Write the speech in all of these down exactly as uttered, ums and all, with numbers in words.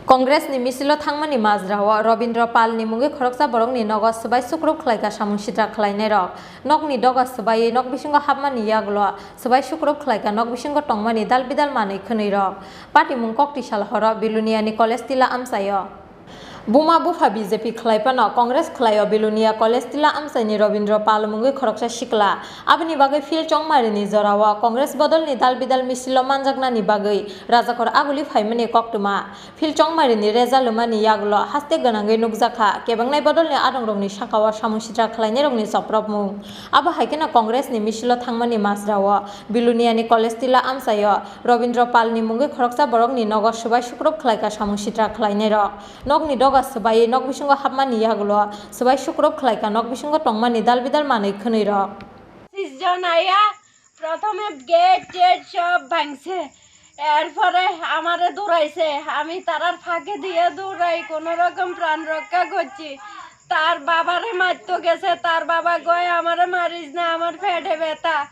Congress ni misilo thangmani majrao Robindra Pal ni mungwi khoroksa borokni nogo swbai sukrub khlaika samung sitra khlainairok. Nokni doga swbaiwi nok bisingo hapmani yagulo swbai sukrub khlaika nok bisingo tongmani dal bidal manwi khwnwirok. Patimung kokti sal horo Biluniani college tila amchaio. Buma bupha B J P khlai phano Congress khlaio Bilunia college tila amchaini Robindra Pal mungwi khoroksa sikla. Aboni bagwi field chongmarini jorao Congress bodolni dal bidal misilo manjaknani bagwi rajakhor aguli phaimani koktwma. Field chongmarini reza lwmani yagulo haste gwnangwi nukjakha, kebengnai bodolni adongrokni sakao samung sitra khlainairokni chopropmung. Abo hai kheno Congress ni misilo thangmani majrao Biluniani college tila amchaio Robindra Pal ni mungwi khoroksa borokni nogo swbai sukrub khlaika samung sitra khlainairok. Nokni doga swbaiwi nok bisingo hapmani yagulo swbai sukrub khlaika nok bisingo tongmani dal bidal manwi khwnwirok. পঁচিশ জন আইয়া প্রথমে gate TET সব ভাঙছে, এরপরে আমারে দৌড়াইছে, আমি তারার ফাঁকে দিয়ে দৌড়াই, কোনো রকম প্রাণ রক্ষা করছি। তার বাবারে মারতো গেছে, তার বাবা কয়, "আমারে মারিস না, আমার পেটে ব্যথা।"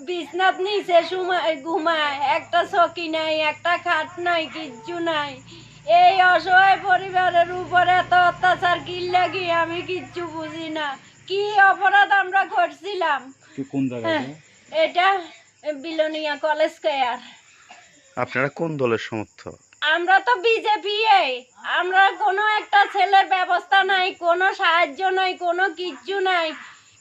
বিছনাত নিচে সুমায় ঘুমায়, একটা চকি নাই, একটা খাট নাই, কিচ্ছু নাই। এই অসহায় পরিবারের উপরে এত অত্যাচার কির লাগি আমি কিচ্ছু বুঝি না। কি অপরাধ আমরা করছিলাম? কি কোন জায়গায় হ্যাঁ, এটা? এটা বিলোনিয়া কলেজ স্কয়ার। আপনারা কোন দলের সমর্থক? আমরা তো বিজেপি। আমরা কোনো একটা ছেলের ব্যবস্থা নাই, কোনো সাহায্য নাই, কোনো কিচ্ছু নাই।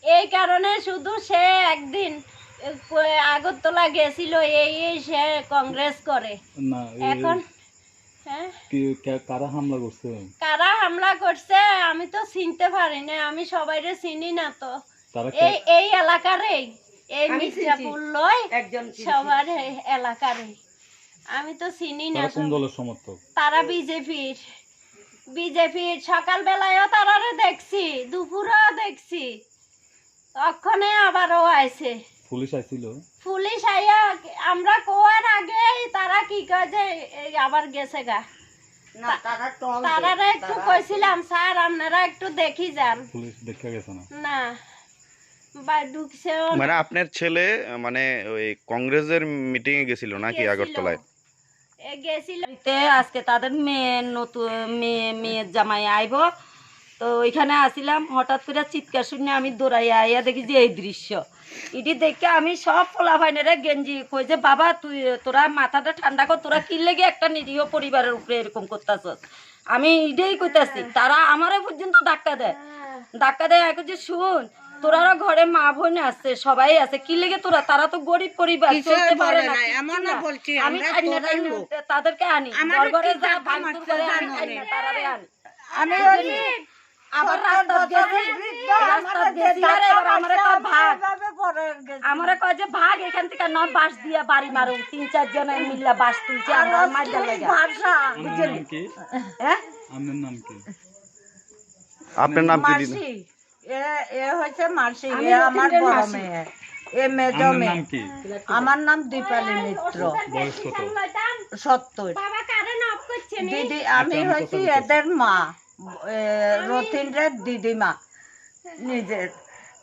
এই কারণে শুধু সে একদিন, এ, ক-, আগরতলা গেছিল, এই, এই সে কংগ্রেস করে। না, এই এখন, হ্যাঁ? কি, কে-, কারা হামলা করছে? কারা হামলা করছে আমি তো চিনতে পারি না, আমি সবাইরে চিনি না তো। তারা কে? এই, এই এলাকারই, এই আমি চিনছি। মির্জাপুর লয়, একজন চিনছি। সবার এই এলাকারই। আমি তো চিনি না তারা কোন সব। দলের সমর্থক? তারা বিজেপির। বিজেপির। সকালবেলায়ও তারারে দেখছি, দুপুরেও দেখছি, অক্ষণে আবারও আইছে। পুলিশ আইছিল? পুলিশ আইয়া আমরা কোয়ার আগেই তারা কি কয় যে এই আবার গেছে গা। না, তা-, তারা টহল দেয়। তারারে একটু তারা কইছিলাম, "স্যার, আপনারা একটু দেখি যান।" পুলিশ দেখে গেছে না? না। বা ঢুকছেও না। মানে আপনার ছেলে, আহ, মানে ওই কংগ্রেসের মিটিং এ গেছিল নাকি গেছিল। আগরতলায়? এ গেছিল। বাড়িতে আজকে তাদের মেয়ে নতুন মেয়ে, মেয়ের জামাই আইব। তো ওইখানে আসিলাম, হঠাৎ করে চিৎকার শুনে আমি দৌড়াইয়া আইয়া দেখি যে এই দৃশ্য। ইটি দেখে আমি সব পোলাপাইনরে গেঞ্জি কই যে, "বাবা, তুই, তোরা মাথাটা ঠান্ডা কর, তোরা কি লেগে একটা নিরীহ পরিবারের উপরে এরকম করতাছস?" আমি এটাই কইতাছি, তারা আমারে পর্যন্ত ধাক্কা দেয়। ধাক্কা দেয়, আমি কইছি, "শুন, তোরারও ঘরে মা বোন আছে, সবাই আছে, কি লেগে তোরা, তারা তো গরিব পরিবার, কিছু চলতে পারে বলে না, নাই, কিচ্ছু আমরা না।" বলছি, আমি আমরা টাইনা তোরাই টাইনা লোক। তাদেরকে আনি, আমারে ঘর ঘরে কি যা ধাক্কা ভাঙচুর মারছে করে, আমি জানো টাইনা নে। তারারে আনি। আমি বুঝলি? ওই আবার সত্তর রাস্তাত বছরের গেছি, বৃদ্ধ, রাস্তাত আমারে যে গেছি, ধাক্কা আরে এবার আমারে মারছে, কয়, আমি "ভাগ।" এভাবে পড়ে গেছি। আমারে কয় যে, "ভাগ এখান থেকে, নয় বাঁশ দিয়া বাড়ি মারুম।" তিন চার জনে মিল্লা বাঁশ তুলছে, আর আমরা মাইর অশ্লীল লাগা। ভাষা। আপনার বুঝলি? নাম কি? হ্যাঁ? আপনার নাম কি? আপনার নাম কি দিদি? মাসি। এ, এ হইছে মাসি, আমি এ আমার নতুন বড় মাসি। মেয়ে, এ মেজ আপনার মেয়ে। নাম কি? আমার নাম দীপালি মিত্র। বয়স কত? সত্তর। বাবা কারেন্ট অফ করছে নি? দিদি, আমি আচ্ছা, আমি হইছি কথা বলতেছি। এদের মা, এ, রতিনরের দিদিমা। নিজের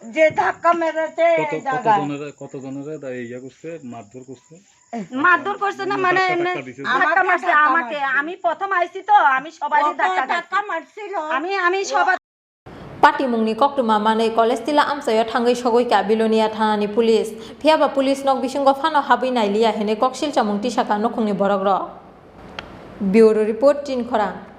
যে ধাক্কা মেরেছে কত, এই কত জায়গায়। জনেরে, কত জনেরে দা-, ইয়ে করছে, মারধর করছে? মারধর করছে না, মানে ধাক্কা এমনি টাক্কা দিছে? ধাক্কা আমাকে মারছে, ধাক্কা আমাকে। মারছে। আমি প্রথম আইছি তো, আমি সবারই ওকে ধাক্কা খাইছি। ধাক্কা মারছিল। আমি, আমি সবার Patimungni koktwma manwi college tila amchaio thangwi sogwi kha Bilonia thanani police. Phiyaba police nok bisingo phano habwi nailiya hinwi koksil chamung tisakha nukhungni borokrok. Bureau report, Tin Khorang.